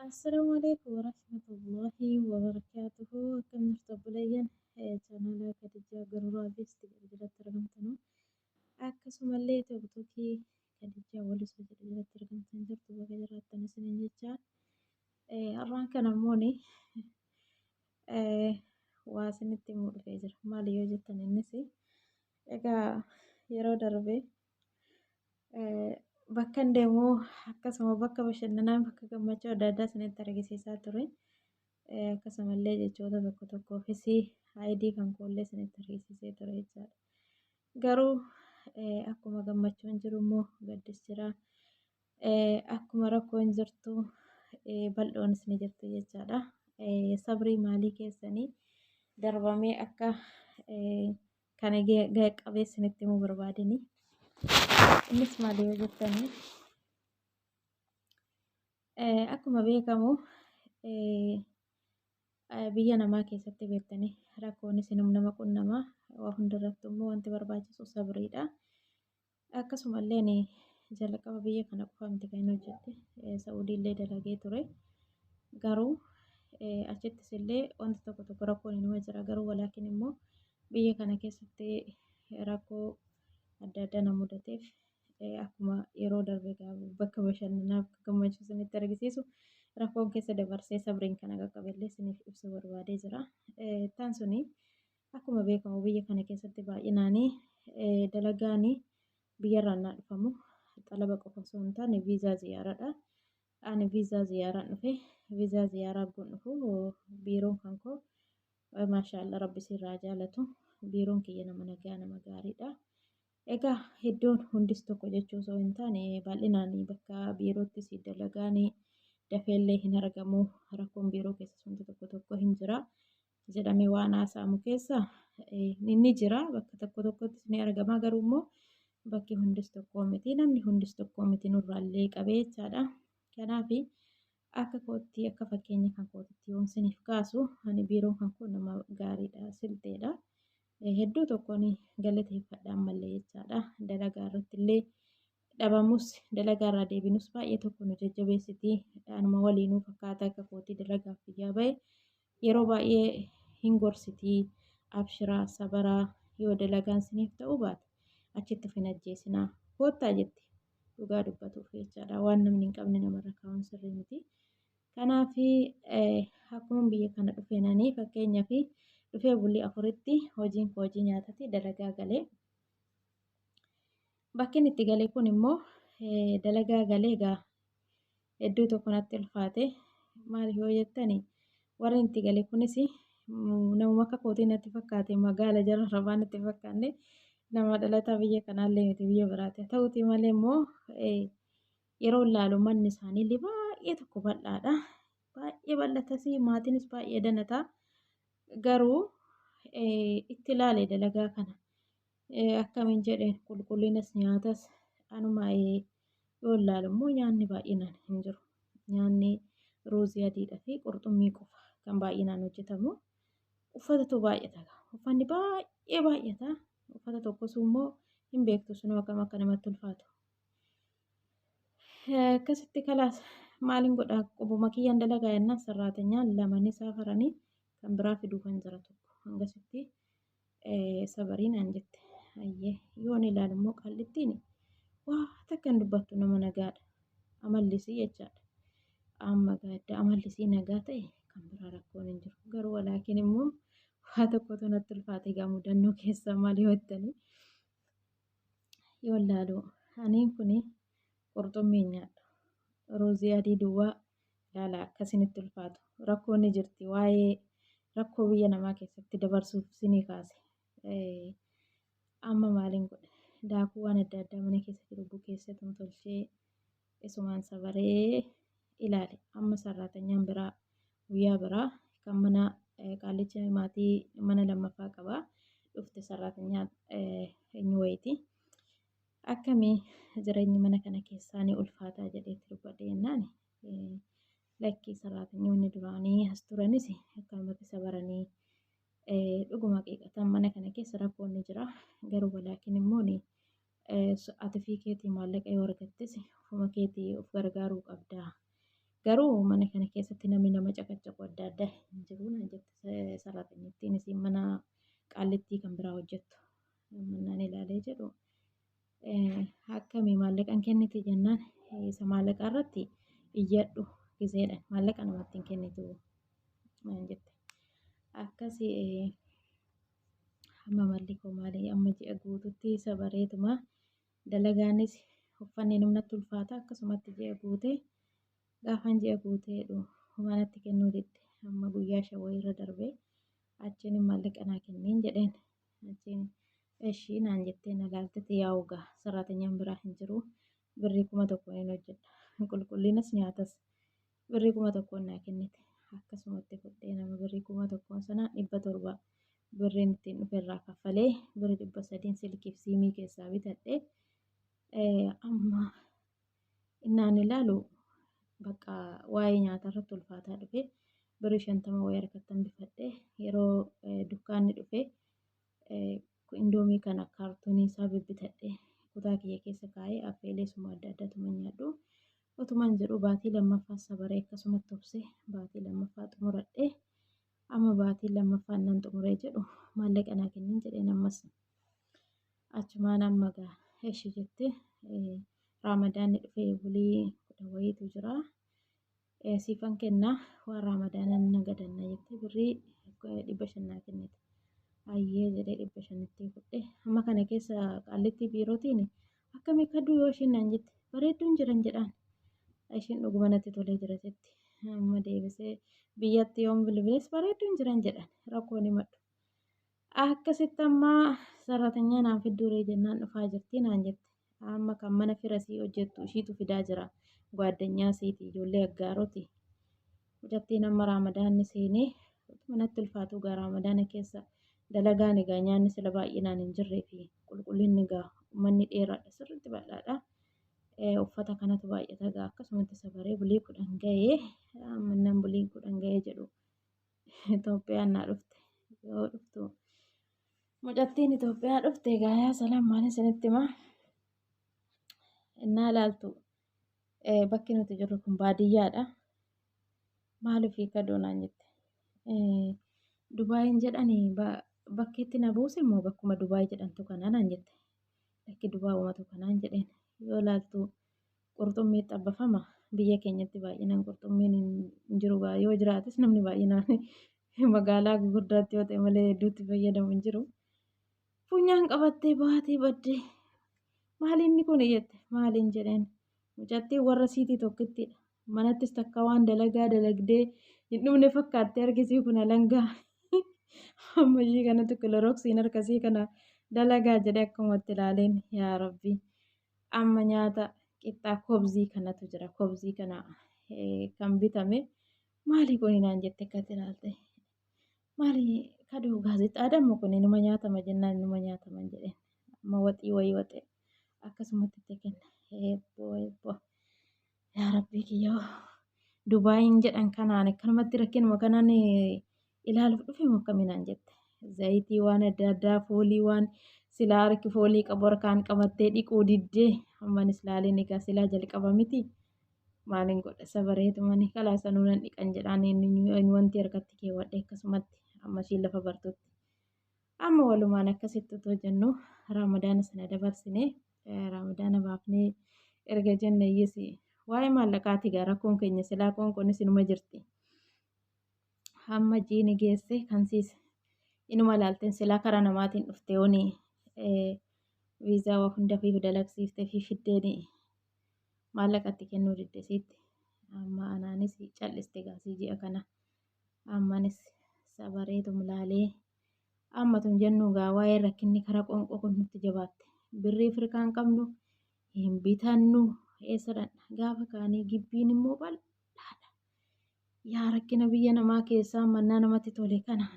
Assalaamu alaikum warahmatullahi wabarakaatuhu. Akkam jirtu obboleeyyan? Chaanala Khadijaa Garuuraa Beesti jedhu jalatti argamtanu. Akkasumallee Tiktokii Khadijaa Walisoo jedhu jalatti argamtan jirtu baga jiraattan isiniin jecha. Har'aan kana immoo waa isinitti himuu dhufee jira. Maali yoo jettan innis egaa yeroo darbe bakkan deemu akkasuma bakka bashannanaa bakka gammachuu adda addaa isinitti argisiisaa ture. Akkasumallee jechoota tokko tokkoofis ID kan koollee isinitti argisiisee ture jechaadha. Garuu akkuma gammachuun jiru immoo gaddis jira. Akkuma rakkoon jirtu bal'oonis ni jirti jechaadha. Sabrii maalii keessanii darbamee akka kana ga'e qabee isinitti himuu barbaadeni. Innis maali yoo jettanii akkuma beekamu biyya namaa keessatti beektanii rakkoon isinum nama qunnama waa hundarrattu immoo wanti barbaachisu sabriidha. Akkasumallee jalqaba biyya kana qofa miti kan inni hojjette Sa'uudiillee dalagee ture. Garuu achittis illee wanti tokko tokko rakkoon inuma jira. Garuu walaakin immoo biyya kana keessatti rakkoo adda addaa na mudateef akkuma yeroo darbe bakka bashannanaa bakka gammachuu isinitti argisiisu rakkoon keessa dabarsee sabriin kana qaqqabellee isiniif ibsuu barbaadee jira. Ittaan suni Akkuma beekamu biyya kana keessatti baay'inaan dalagaan biyyarraan naa dhufamu xalaba qofa osoo hin taane viizaa ziyaaradha. Ani viizaa ziyaaraan dhufe viizaa ziyaaraa goon dhufu biiroon kan koo maashaallah rabbi sirraa jaalatu biiroon kiyya nama nagaa nama gaariidha. Egaa iddoon hundis tokko jechuu osoo hin taane bal'inaan bakka biiroottis dalagaan dafeellee hin argamu rakkoon biiroo keessas wanti tokko tokko hin jira jedhamee waan haasa'amu keessa inni jira bakka tokko tokkottis ni argama garuu immoo bakki hundis tokko miti namni hundis tokko miti nurraallee qabee jechaadha. Kanaaf akka kootti akka fakkeenya kan kootitti yoon siniif kaasu ani biiroon kan koo nama gaariidha silxeedha. Hedduu tokkoon galateeffadha ammallee jechaadha. Dalagaa irratti illee dhabamus dalagaa irraa deebinus baay'ee tokko nu jajjabeessiti. Anuma waliinuu fakkaata akka kootii dalagaaf biyyaa ba'e yeroo baay'ee hin gorsiti. Abshiraa sabaraa yoo dalagaan siniif ta'uu baate achitti of hin ajjeesinaa koottaa jetti. Dhugaa dubbatuuf jechaadha. Waan namni hin qabne namarra kaa'uun sirrii miti. Kanaaf akkuma biyya kana dhufeenanii fakkeenyaaf dhufee bulii afuritti hojiin koo hojii nyaatati dalagaa galee. Bakki inni itti gale kun immoo dalagaa galee egaa hedduu tokko natti ulfaate maaliif yoo jettani warri itti gale kunis namuma akka kootii natti fakkaate magaala jara rabaa natti fakkaanne nama dhalataa biyya kanaallee miti biyya biraati haa ta'uutii malee immoo yeroo ilaalu manni isaanii illee baay'ee tokko bal'aadha. Baay'ee bal'atas maatiinis baay'ee danata. Garuu itti ilaale dalagaa kana akkamiin jedheen qulqullinas nyaatas anuma yoo ilaalu immoo nyaanni baay'inaan hin jiru. Nyaanni ruuzii adiidhaa fi qurxummii qofa kan baay'inaan hojjetamu. Uffatatu baay'ata. Uffanni baay'ee baay'ata. Uffata tokkos immoo hin beektu sunuu akkam akka namatti ulfaatu. Akkasitti kalaas maalin godha qubuma kiyyaan dalagaa jennaan sarraatanyaan lama ni saafaranii kan biraa fiduu kan jira tokko hangasitti sabarii naan jette. Ayyee yoon ilaalu immoo qallittiin waa takka hin dubbattu nama nagaadha. Amallisii jechaadha. Amma gaadda amallisii nagaa ta'e kan biraa rakkoon hin jiru. Garuu walaakin immoo waa tokkotu natti ulfaate egaa mudannoo keessaa maal yoo jettanii yoo ilaalu aniin kun qurxummii hin nyaadhu. Ruuzii adii duwwaa ilaala akkasinitti ulfaatu. Rakkoon ni jirti waa'ee rakkoo biyya namaa keessatti dabarsuuf sinii kaase. Amma maaliin godhe daakuu waan adda addaa mana keessa jiru bukeessetuma tolchee isumaan sabaree ilaale. Amma sarraatanyaan biraa guyyaa biraa kan mana qaallicha maatii mana lammaffaa qaba dhufte sarraatanyaa eenyu wayiiti. Akkami jireenyi mana kana keessaa ni ulfaataa jedheetti dubbadhe jennaan lakkii sarraatanyoonni duraanii as turanis akkanumatti sabaranii dhuguma qiiqatan mana kana keessa rakkoon ni jira garuu walaakin immoo ati fi keetii maallaqa yoo argattes ofuma keetii of gargaaruu qabda. Garuu mana kana keessatti namni nama caqacaqu adda addaa hin jiru naan jette sarratanyittiin isiin mana qaallittii kan biraa hojjettu. Mannaan ilaalee jedhu akkamii maallaqan kenniti jennaan isa maallaqa irratti iyyadhu gizeedha maallaqa namatti hin kennitu naan jette. Akkasii amma malli koo maali amma ji'a guututti isa bareetuma dalagaanis uffanni namatti ulfaata akkasumatti ji'a guutee gaafan ji'a guutee jedhu manatti kennuu didde amma guyyaa 5 wayii irra darbee achiin maallaqa naa kenniin jedheen achiin eshii naan jettee na laaltetti yaa'u gaa sarraatanyaan biraa hin jiru birrii 1000 hin hojjedha qulqullinas nyaatas birrii 1000 naa kennite akkasumatti fudhee nama birrii 1000 sana 700 birriin ittiin dhufe irraa kaffalee birrii 300 silkiif siimii keessaa bitadhe amma innaan ilaalu bakka waa'ee nyaataa irratti ulfaataa dhufe birrii 50 wayii harkatti hambifadhe yeroo dukkaanni dhufe indoomii kana kaartoonii isaa bibbitadhe kutaa kiyya keessa kaa'ee affeelee suma adda addaatuma nyaadhu otuman jedhu baatii lammaffaa sabaree akkasumatti obsee baatii lammaffaa xumuradhe amma baatii lammaffaa nan xumuree jedhu maallaqa naa kennin jedheen ammas achumaan amma gaa eshi jette raamadaanni dhufee bulii 10 wayiitu jira siifan kennaa waan raamadaana nagadanna jette birrii 500 naa kennite ayyee jedhee 500tti fudhe amma kana keessa qaallittii biirootiin akkamii kaduu yoo ishiin naan jette bareedduun jiran jedhaan ishiin dhuguma natti tolee jira jetti amma deebisee biyyatti yoon bilbiles bareedduun jiran jedhan rakkoon himadhu akkasitti amma sarratanyaa naan fidduuree jennaan dhufaa jirti naan jette amma kan mana firasii hojjettu ishiitu fidaa jira gaaddanyaa siiti ijoollee aggaaroti mucattiin amma raamadaanni seenee manatti ulfaatu gaa raamadaana keessa dalagaan egaa nyaanni sila baay'inaan hin jirree fi qulqullinni egaa manni dheeraadha sirriitti bal'aadha. Uffata kanatu baay'ata egaa akkasumatti safaree bulii 10 ga'ee mannaan bulii 10 ga'ee jedhu Itoophiyaan naa dhufte yoo dhuftu mucattiin Itoophiyaa dhufte egaa yaa salaam maal isinitti himaa innaa ilaaltu bakki nuti jirru kun baadiyyaadha. Maaliif kadoo naan jette. Dubaayin jedhanii bakkeetti na buuse immoo bakkuma Dubaay jedhamtu kanaa naan jette. Lakki Dubaayumatu kanaan jedheen. Yoo ilaaltu qurxummii xabbafama. Biyya keenyatti baay'inaan qurxummiin hin jiru. Yoo jiraates namni baay'inaan magaalaa gurguddaatti yoo ta'e malee hedduutti fayyadamu hin jiru. Funyaan qabattee baatee baddee maali inni kun jette maaliin jedheen. Mucattiin warra siitii tokkittidha. Manattis takka waan dalagaa dalagdee hin dhumne fakkaattee harkisii kun alangaa. Amma ishii kanatti kilorooksiin harkasii kana dalagaa jedhee akkumatti ilaaleen yaa rabbi. Amma nyaata qixxaa kobzii kanatu jira. Kobzii kana kan bitame maali kun naan jette akkatti ilaalte. Maali kaduu gaazexaa dammo kun inuma nyaatama jennaan inuma nyaatama jedheen. Amma waxii wayii waxee akkasumatti itti kenna. Eebboo eebboo. Yaa rabbii kiyyoo. Dubaayin jedhan kanaan akkanumatti rakkinuma kanaan ilaaluuf dhufe moo akkaminaan jette. Zayitii waan adda addaa foolii waan silaa harki foolii qabu harkaan qabattee dhiquu diddee ammanis laaleen egaa silaa jalqaba miti. Maalin godha sabareetumani kalaa sanuu nan dhiqan jedhaan wanti harkatti keewwadhe akkasumatti amma ishiin lafa bartutti. Amma walumaan akkasitti otoo jennu raamadaana sana dabarsine raamadaana baafnee erga jenne iyyis waa'ee maallaqaati egaa rakkoon keenya silaa qoonqoonis inuma jirti. Hamma jiini geesse kan siis inuma laalteen silaa karaa namaatiin dhufte yooni viizaa waa hunda fi dalagsiifte fi fiddeeni maallaqatti kennuu didde siitti. Amma anaanis calliste gaasii ji'a kana ammanis sabareetum laalee amma tun jennu gaa waa'ee rakkinni karaa qoonqoo kun nutti jabaatte. Birrii Afrikaan qabnu hin bitannu eessa dhaqna gaafa kaanii gibbiin immoo bal'aadha. Yaa rakkina biyya namaa keessaa mannaa namatti tole kana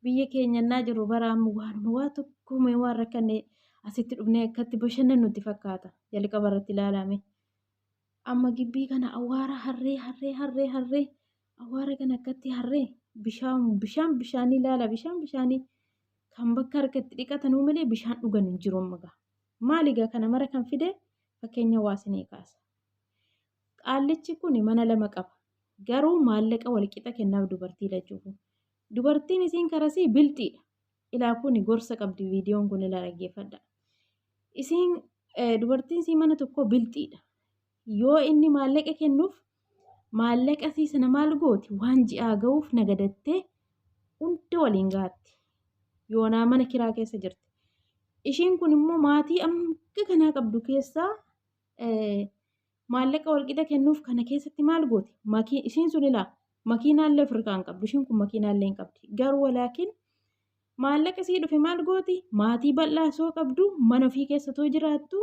biyya keenya innaa jiru bara amma waanuma waa tokko waan rakkanne asitti dhufnee akkatti bashannannu nutti fakkaata jalqaba irratti ilaalame. Amma gibbii kana awwaara harree harree harree harree awwaara kana akkatti harree bishaan bishaan bishaanii ilaala bishaan bishaanii kan bakka harka itti dhiqatanuu malee bishaan dhugan hin jiru amma gaa. Maali gaa kana mara kan fide fakkeenya waa isinii kaasa. Qaallichi kun mana lama qaba. Garuu maallaqa walqixa kennaaf dubartii lachuufu. Dubartiin isiin karasii bilxiidha. Ilaa kuni gorsa qabdi viidiyoon kun ilaa dhaggeeffadha. Isiin dubartiin sii mana tokko bilxiidha. Yoo inni maallaqa kennuuf maallaqa sii sana maal gooti waan ji'aa ga'uuf nagadattee hunda waliin gaatti. Yoonaa mana kiraa keessa jirti. Ishiin kun immoo maatii hanga kanaa qabdu keessaa maallaqa walqixa kennuuf kana keessatti maal gooti? Ishiin sun ilaa makiinaallee ofirraa hin qabdu. Ishiin kun makiinaallee hin qabdi. Garuu walaakin maallaqa isii dhufe maal gooti? Maatii bal'aa osoo qabdu mana ofii keessa otoo jiraattu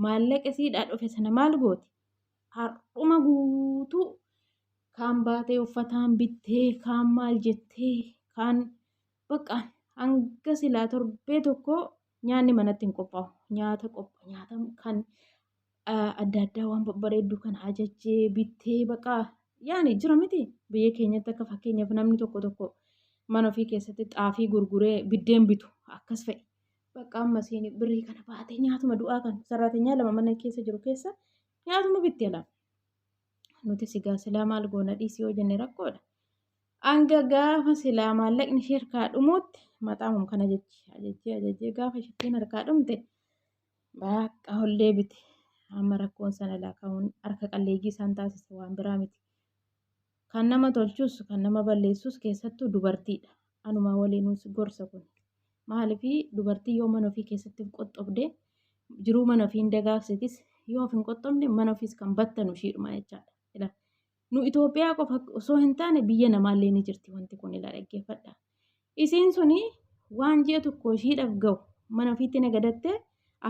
maallaqa isiidhaa dhufe sana maal gooti? Har'uma guutuu kaan baatee uffataan bittee kaan maal jettee kaan bakka hanga silaa torbee tokko nyaanni manatti hin qophaa'u. Nyaata qopha nyaata kan adda addaa waan babbareedduu kan ajajjee bittee bakka yaani jira miti biyya keenyatti akka fakkeenyaaf namni tokko tokko mana ofii keessatti xaafii gurguree biddeen bitu akkas fa'i. Bakka amma isiin birrii kana baatee nyaatuma du'aa kan saraatenyaa lama mana keessa jiru keessa nyaatuma bittee lama. Nuti sigaa silaa maal goona dhiisii yoo jenne rakkoodha. Hanga gaafa silaa maallaqni ishee harkaa dhumuutti maxaamum kana jechi ajajjee ajajjee gaafa isheen harkaa dhumte bakka hollee biti. Amma rakkoon sana laaka'uun harka qalleeyyii isaan taasise waan biraa miti. Kan nama tolchus kan nama balleessus keessattuu dubartiidha. Anumaa waliinus gorsa kun. Maaliif dubartii yoo mana ofii keessatti of qoxxobde jiruu mana ofii hin dagaagsitis yoo of hin qoxxobne mana ofiis kan battanu ishiidhuma jechaadha. Nu Itoophiyaa qofa osoo hin taane biyya namaallee ni jirti wanti kun ilaa dhaggeeffadha. Isiin suni waan ji'a tokko ishiidhaaf ga'u mana ofiitti nagadattee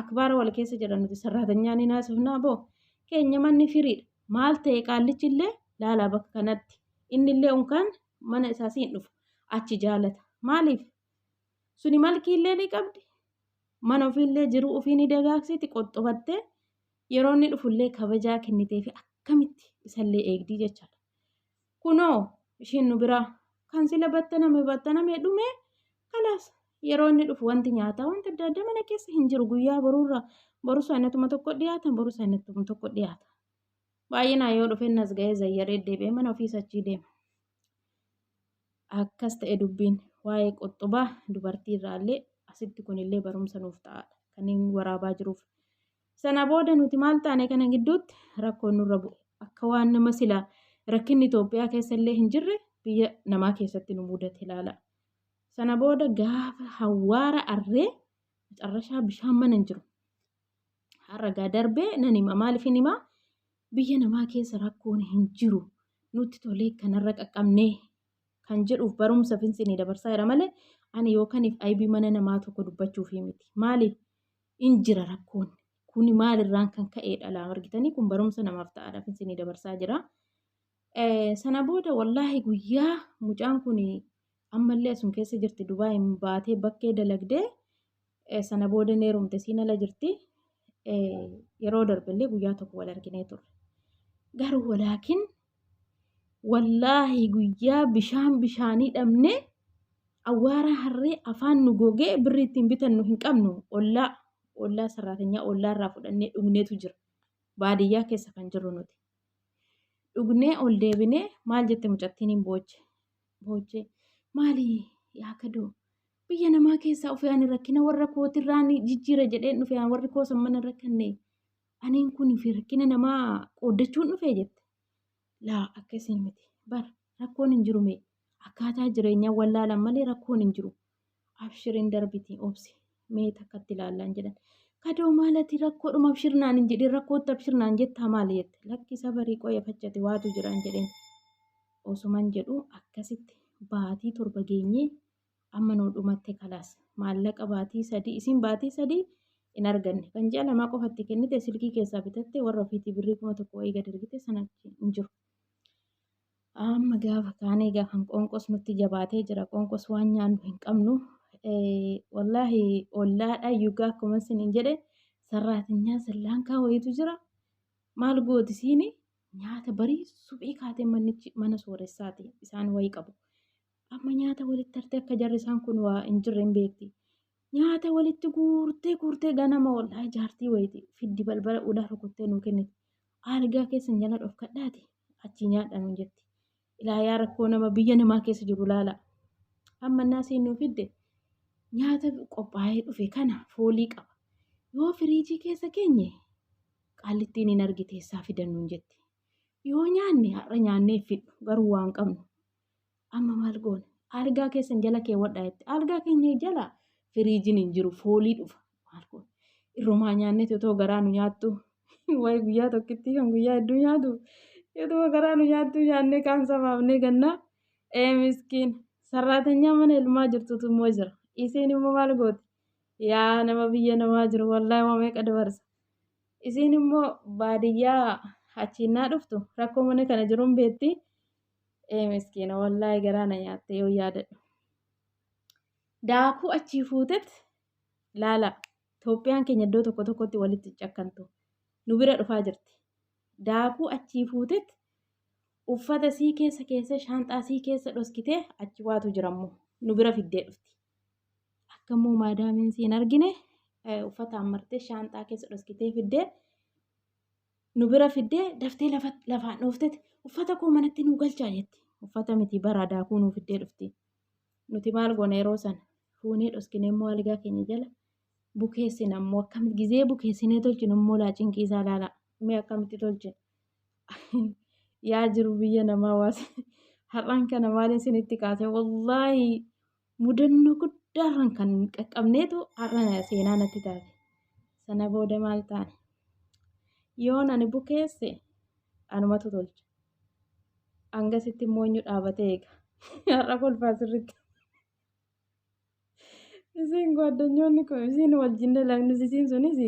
akbaara wal keessa jira nuti sarraatanyaan ni naasifnaa boo keenya manni firiidha. Maal ta'e qaallichi illee laalaa bakka kanatti inni illee unkaan mana isaa siin dhufu achi jaalata. Maaliif suni malkii illee ni qabdi mana ofiillee jiruu ofii ni dagaagsiti qoxxobattee yeroo inni dhufullee kabajaa kennitee fi akkamitti isallee eegdii jechaadha. Kunoo ishiin nu biraa kan sila battaname battaname dhume kalaas yeroo inni dhufu wanti nyaataa wanti adda addaa mana keessa hin jiru guyyaa boruurraa boru saayinatuma tokko dhiyaata boru saayinatuma tokko dhiyaata. Baay'inaan yoo dhufe nas ga'ee zayyaree deebi'ee mana ofiis achii deema. Akkas ta'e dubbiin waa'ee qoxxobaa dubartii irraallee asitti kunillee barumsa nuuf ta'aadha kan inni waraabaa jiruuf. Sana booda nuti maal taane kana gidduutti rakkoon nurra bu'e. Akka waan nama silaa rakkinni Itoophiyaa keessa illee hin jirre biyya namaa keessatti nu mudate ilaala. Sana booda gaafa hawwaara arree macarrashaa bishaan mana hin jiru. Har'a gaa darbee nan hima maaliif hin himaa biyya namaa keessa rakkoon hin jiru nutti tolee kanarra qaqqabnee kan jedhuuf barumsa finsinii dabarsaa jira malee ani yookaniif aybii mana namaa tokko dubbachuuf miti. Maaliif hin jira rakkoon kuni maalirraan kan ka'eedha laa argitanii kun barumsa namaaf ta'aadha finsinii dabarsaa jira. Sana booda wallaahi guyyaa mucaan kun ammallee asum keessa jirti Dubaayin baatee bakkee dalagdee sana booda ni heerumte siin ala jirti. Yeroo darbellee guyyaa tokko wal arginee turre. Garuu walaakin wallaahi guyyaa bishaan bishaanii dhabnee awwaara harree afaan nu gogee birri ittiin bitannu hin qabnu ollaa ollaa saraatenyaa ollaa irraa fudhannee dhugneetu jira. Baadiyyaa keessa kan jirru nuti. Dhugnee ol deebinee maal jette mucattiin hin booche. Boochee maali yaa kadoo biyya namaa keessaa ofii ani rakkina warra kootirraan jijjiira jedheen dhufe warri koo san mana rakkanne aniin kun fi rakkina namaa qooddachuun dhufe jette. Laa akkasii miti bar rakkoon hin jiru mee akkaataa jireenyaa wallaalan malee rakkoon hin jiru. Abshiriin darbiti obsi mee takkatti ilaallaan jedhan. Kadoo maalati rakkoodhuma abshirnaan hin jedhin rakkootti abshirnaan jettaa maali jette. Lakki sabarii qoya fachate waatu jiraan jedheen. Osuman jedhu akkasitti baatii 7 geenyee amma nuu dhumatte kalaas maallaqa baatii 3 isin baatii 3 hin arganne kan ji'a lamaa qofatti kennite silkii keessaa bitatte warra ofiitii birrii 1000 wayii gad ergite sana hin jiru. Amma gaafa kaanee gaafan qoonqos nutti jabaatee jira qoonqos waan nyaannu hin qabnu. Wallaahi ollaadha yugaa akkuma isiniin jedhe sarraatinyaa sillaankaa wayiitu jira. Maal gooti isiini nyaata barii suphee kaatee manichi mana sooressaati isaan wayii qabu. Amma nyaata walitti hartee akka jarri isaan kun waa hin jirre hin beekti. Nyaata walitti guurtee guurtee ganama wallaahi jaartii wayiiti fiddi balbala ulaa rukuttee nuu kenniti. Algaa keessan jala dhofkadhaati achii nyaadha nuun jetti. Ilaa yaa rakkoo nama biyya namaa keessa jiru laala. Amma innaa isiin nuu fidde nyaata qophaa'ee dhufe kana foolii qaba. Yoo firiijii keessa keenye qaallittiin hin argite eessaa fidan nuun jetti. Yoo nyaanne har'a nyaannee fidhu garuu waan qabnu. Amma maal goona? Algaa keessan jala keewwadhaa jette. Algaa keenya jala firiijiin hin jiru foolii dhufa. Maal goona? Irrumaa nyaanneeti otoo garaa nu nyaattu. Wayi guyyaa tokkittii kan guyyaa hedduu nyaatu. Otoo garaa nu nyaattu nyaannee kaan safaafnee gannaa. Ee miskiin. Sarraatanyaa mana ilmaa jirtutu immoo jira. Isiin immoo maal gooti? Yaa nama biyya namaa jiru wallaahi waa meeqa dabarsa. Isiin immoo baadiyyaa achiinnaa dhuftu rakkoo mana kana jiruun beekti. Ee miskiina wallaahi garaa na nyaatte yoo yaadadhu. Daakuu achii fuutet laala Itoophiyaan keenya iddoo tokko tokkotti walitti cakkantu nu bira dhufaa jirti. Daakuu achii fuutet uffata sii keessa keessa shaanxaa sii keessa dhoskitee achi waatu jirammoo nu bira fiddee dhufti. Akka immoo maadaamiin siin argine uffataan martee shaanxaa keessa dhoskitee fiddee nu bira fiddee daftee lafa lafaan dhoofteti uffata koo manatti nuu galchaa jetti. Uffata miti bara daakuu nuu fiddee dhufti. Nuti maal goona yeroo sana fuunee dhoskinee immoo algaa keenya jala bukeessina immoo akkamitti gizee bukeessinee tolchinu immoo laa cinqii isaa laala mee akkamitti tolchina. Yaa jiru biyya namaa waas har'aan kana maaliin isinitti kaase wallaahi mudannoo guddaarraan kan qaqqabneetu har'a seenaa natti taate. Sana booda maal taane? Yoon ani bukeesse anumatu tolcha. Hangasitti immoo eenyu dhaabatee eega. Har'a kolfaa sirriitti. Isiin gwaaddanyoonni kun isiin wajjin dalagnus isiin sunis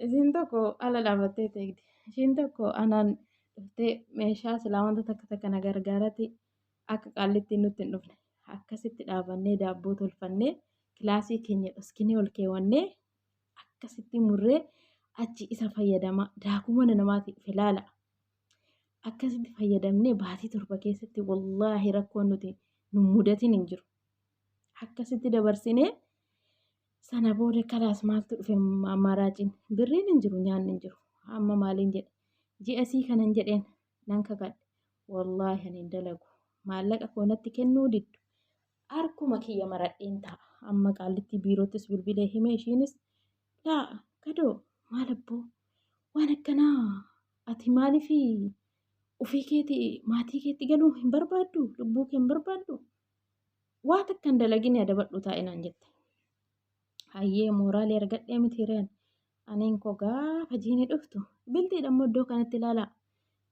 isiin tokko ala dhaabattee eegdi. Ishiin tokko anaan dhuftee meeshaa silaa wanta takka takka na gargaarati akka qaallittiin nutti hin dhufne. Akkasitti dhaabannee daabboo tolfannee kilaasii keenya dhoskinee ol keewwannee akkasitti murree achi isa fayyadamaa daakuu mana namaatii dhufe laala. Akkasitti fayyadamnee baatii 7 keessatti wallaahi rakkoon nuti nu mudatin hin jiru. Akkasitti dabarsinee sana booda kalaas maaltu dhufe ammaaraaciin birriin hin jiru nyaanni hin jiru. Amma maaliin jedhe ji'a sii kanan jedheen nan kakadhe wallaahi ani hin dalagu maallaqa koo natti kennuu diddu harkuma kiyya maradheen taa'a. Amma qaallittii biiroottis bilbilee hime ishiinis laa kadoo maal abboo waan akkanaa ati maaliif ofii keeti maatii keetti galuu hin barbaaddu lubbuu kee hin barbaaddu waa takka hin dalagin adabadhu taa'e naan jette. Hayyee mooraalii argadhee miti reen aniin koo gaafa jiini dhuftu biltiidha immoo iddoo kanatti ilaalaa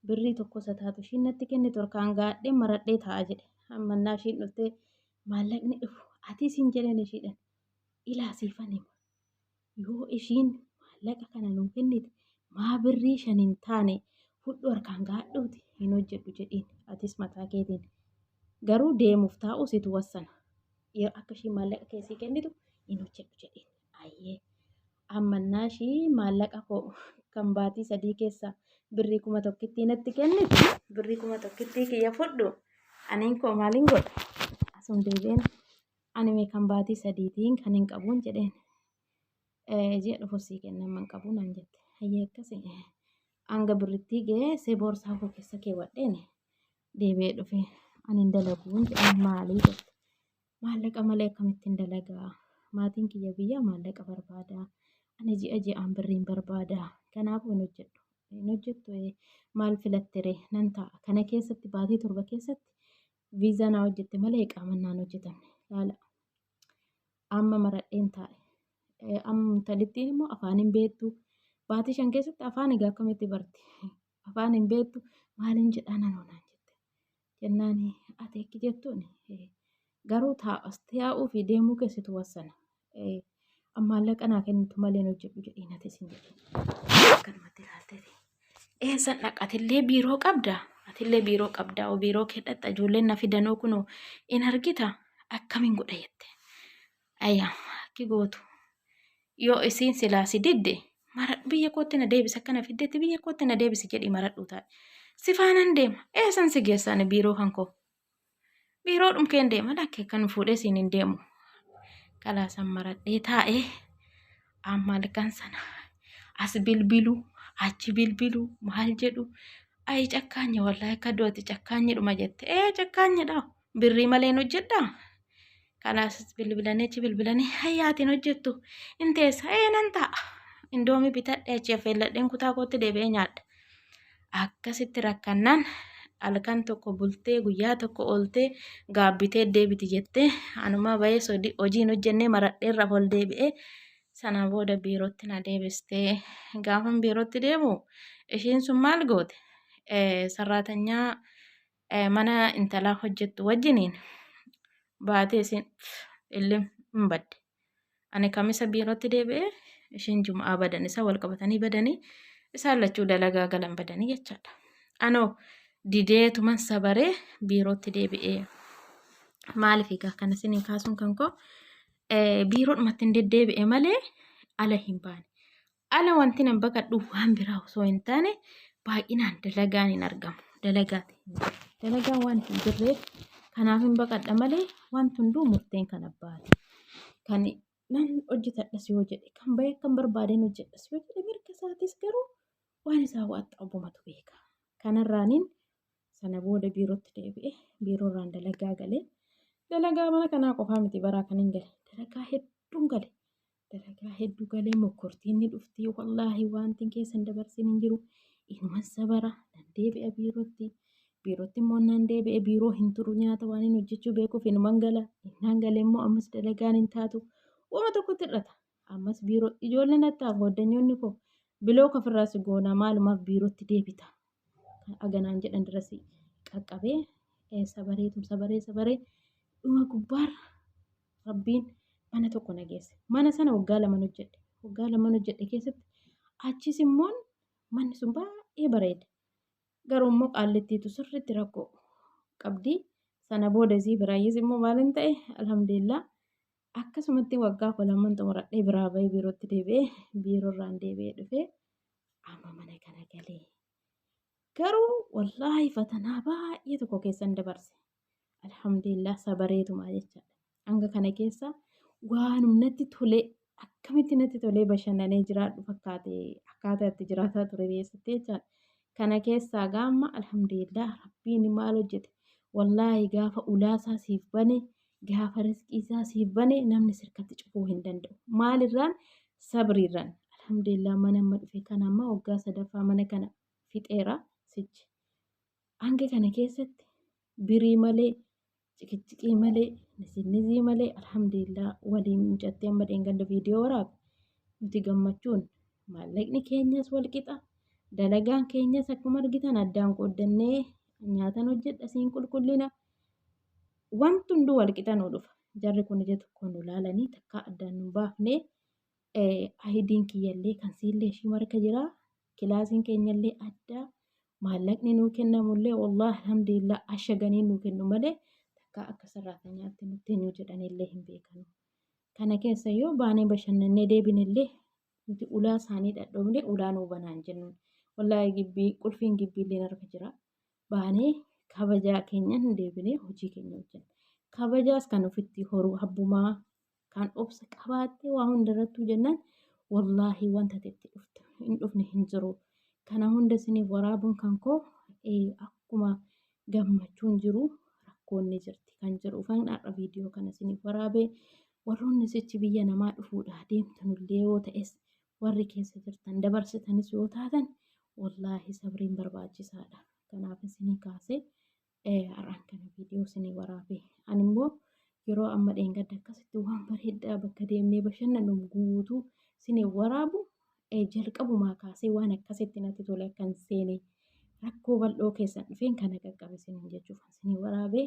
birrii tokko isa taatu ishiin natti kennitu harkaan gaadhee maradhee taa'a jedhe. Ammannaa ishiin dhuftee maallaqni dhufu atis hin jedheen ishiidhaan ilaa siifan hima. Yoo ishiin maallaqa kana nuu kennite maa birrii 5 hin taane fudhu harkaan gaadhuuti hin hojjedhu jedhiin atis mataa keetiin. Garuu deemuuf taa'u situ wassana. Akka ishiin maallaqa keessii kennitu hin hojjedhu jedhiin. Ayyee. Ammannaa ishii maallaqa koo kan baatii 3 keessa birrii 1000 natti kennitu birrii 1000 kiyya fudhu aniin koo maaliin godha asum deebi'een ani mee kan baatii sadiitiin kan hin qabuun jedheen ji'a dhufu sii kenna amma hin qabu naan jette hayyee akkasi hanga birrittii geessee boorsaa koo keessa keewwadheen deebi'ee dhufe ani hin dalaguun jedheen maalii jette Maallaqa malee akkamittiin dalagaa? Maatiin kiyya biyyaa maallaqa barbaada. Ani ji'a ji'aan birriin barbaada. Kanaafuu hin hojjedhu. Hin hojjettu maal filattere nan taa'a. Kana keessatti baatii 7 keessatti viizaa naa hojjette malee iqaaman naan hojjetamne. Laala. Amma maradheen taa'e. Amma intalittiin immoo afaan hin beektu. Baatii 5 keessatti afaan egaa akkamitti barti? Afaan hin beektu maaliin jedhaa nanoo naan jette. Jennaan ati akki jettuun garuu taa'as taa'uu fi deemuu keessitu wassana. Maallaqa naa kennitu malee hin hojjedhu jedhiin ati isin jedhe. Akkanumatti ilaalteeti. Eessan dhaqa atillee biiroo qabda atillee biiroo qabda oo biiroo kee dhaqxa ijoolleen na fidanoo kunoo in argita akkamiin godha jette. Ayyaa akki gootu yoo isiin silaa si didde maradhu biyya kootti na deebisi akkana fiddetti biyya kootti na deebisi jedhii maradhuu taa'e. Si faanan deema eessan si geessa ani biiroo kan koo. Biiroo dhumkeen deema lakkee kan fuudhee siin hin deemu. Kalaasan maradhee taa'ee amma halkan sana as bilbilu achi bilbilu maal jedhu Ayi cakkaanyi wallaahi akka du'ati cakkaanyidhuma jette. Ee cakkaanyidha. Birrii malee hin hojjedhaa. Kanaas bilbilanii achi bilbilanii hayyaatiin hojjettu. In teessa ee nan taa'a. Indoomii bitadhe achi affeelladheen kutaa kootti deebi'ee nyaadha. Akkasitti rakkannaan halkan tokko bultee guyyaa tokko ooltee gaabbitee deebiti jettee anumaa bahee hojii hin hojjennee maradheerra ol deebi'ee sana booda biirootti na deebistee gaafan biirootti deemu ishiin sun maal goote sarraatanyaa mana intalaa hojjettu wajjiniin baatee isin illim hin badde. Ani kamisa biirootti deebi'ee ishiin jum'aa badan isa wal qabatanii badanii isaan lachuu dalagaa galan badanii jechaadha. Anoo dideetuman sabaree biirootti deebi'ee maaliif egaa kana isinii kaasuun kan koo biiroodhumatti hin deddeebi'e malee ala hin baane. Ala wanti nan baqadhu waan biraa osoo hin taane baay'inaan dalagaan hin argamu. Dalagaati hin jiru. Dalagaan waan hin jirreef kanaaf hin baqadha malee wanti hunduu murteen kan abbaati. Kan nan hojjetadhas yoo jedhe kan bahee akkan barbaadeen hojjedhas yoo jedhe mirga isaatis garuu waan isaa waaxxa obbumatu beeka. Kanarraaniin sana booda biirootti deebi'e biiroorraan dalagaa galee dalagaa mana kanaa qofaa miti baraa kan hin gale dalagaa hedduun gale dalagaa hedduu galee mokkortiin ni dhufti wallaahi wanti keessa hin dabarsin hin jiru inuman sabara nan deebi'a biirootti biirootti immoo nan deebi'e biiroo hin turu nyaata waan hin hojjechuu beekuuf inuman gala innaan galee immoo ammas dalagaan hin taatu wama tokkotti hir'ata ammas biiroo ijoolleen hattaa goddanyoonni koo biloo kafirraa si goonaa maalumaaf biirootti deebita aganaan jedhan dirasi qaqqabee sabareetum sabaree sabaree dhuma gubbaarra rabbiin mana tokko na geesse. Mana sana waggaa laman hojjedhe. Waggaa laman hojjedhe keessatti achis immoo manni sun baay'ee bareeda. Garuu immoo qaallittiitu sirriitti rakkoo qabdi. Sana booda isii biraayyis immoo maalin ta'e alhamdulillah akkasumatti waggaa koo laman xumuradhee biraa bahee biirootti deebi'ee biiroorraan deebi'ee dhufee amma mana kana galee. Garuu wallaahi fatanaa baay'ee tokko keessan dabarse. Alhamdulillah sabareetumaa jechaadha. Hanga kana keessa waanum natti tolee akkamitti natti tolee bashannanee jiraadhu fakkaate akkaataa itti jiraataa ture keessatti jechaadha. Kana keessaa gaamma alhamdulillah rabbiin maal hojjete wallaahi gaafa ulaasaa siif bane gaafa rizqiisaa siif bane namni sirkatti cufuu hin danda'u. Maalirraan sabriirraan alhamdulillah mana amma dhufe kana amma waggaa sadaffaa mana kana fixeera sichi. Hanga kana keessatti birii malee ciqiciqii malee nizinnizii malee alhamdulillah waliin mucattee amma dheengadda viidiyoo waraabe nuti gammachuun maallaqni keenyas wal qixa dalagaan keenyas akkuma argitan addaan qooddannee nyaatan hojjedha siin qulqullina wanti hunduu wal qixa nu dhufa jarri kun ija tokkoon nu laalanii takkaa addaan nu baafnee ayidiin kiyyallee kan siillee ishii marka jira kilaasiin keenyallee adda maallaqni nuu kennamullee wallaahi alhamdulillah ashaganii nuu kennu malee takka akka sarraatanyaatti nutti nu jedhanillee hin beekanu. Kana keessa yoo baanee bashannannee deebinellee nuti ulaa isaanii dhadhoofne ulaa nuu banaan jennuun. Wallaahi gibbii qulfiin gibbiillee harka jira. Baanee kabajaa keenyan deebinee hojii keenya hojjenna. Kabajaas kan ofitti horuu abbumaa kan obsa qabaattee waa hundarrattuu jennaan wallaahi wanta ati itti dhufte hin dhufne hin jiru. Kana hunda isiniif waraabuun kan koo akkuma gammachuun jiru rakkoon ni jirti kan jedhu ufan har'a viidiyoo kana isiniif waraabee warroonni sichi biyya namaa dhufuudhaa deemtanullee yoo ta'es warri keessa jirtan dabarsitanis yoo taatan wallaahi sabriin barbaachisaadha. Kanaaf isinii kaasee har'aan kana viidiyoo isinii waraabe. Ani immoo yeroo amma dheengadda akkasitti waan bareedaa bakka deemnee bashannanu guutuu isinii waraabu jalqabumaa kaasee waan akkasitti natti tole akkan seene rakkoo bal'oo keessan dhufeen kana qaqqabe isiniin jechuuf isinii waraabee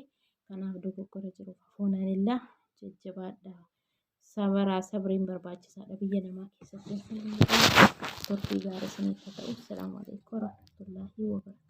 kanaaf dogoggora jiruuf afoonanillaa jajjabaadha. Sabaraa sabriin barbaachisaadha biyya namaa keessatti. Turtii gaarii isiniif haa ta'u. Salaamu alaikum warahmatullaahi wabarakatuh.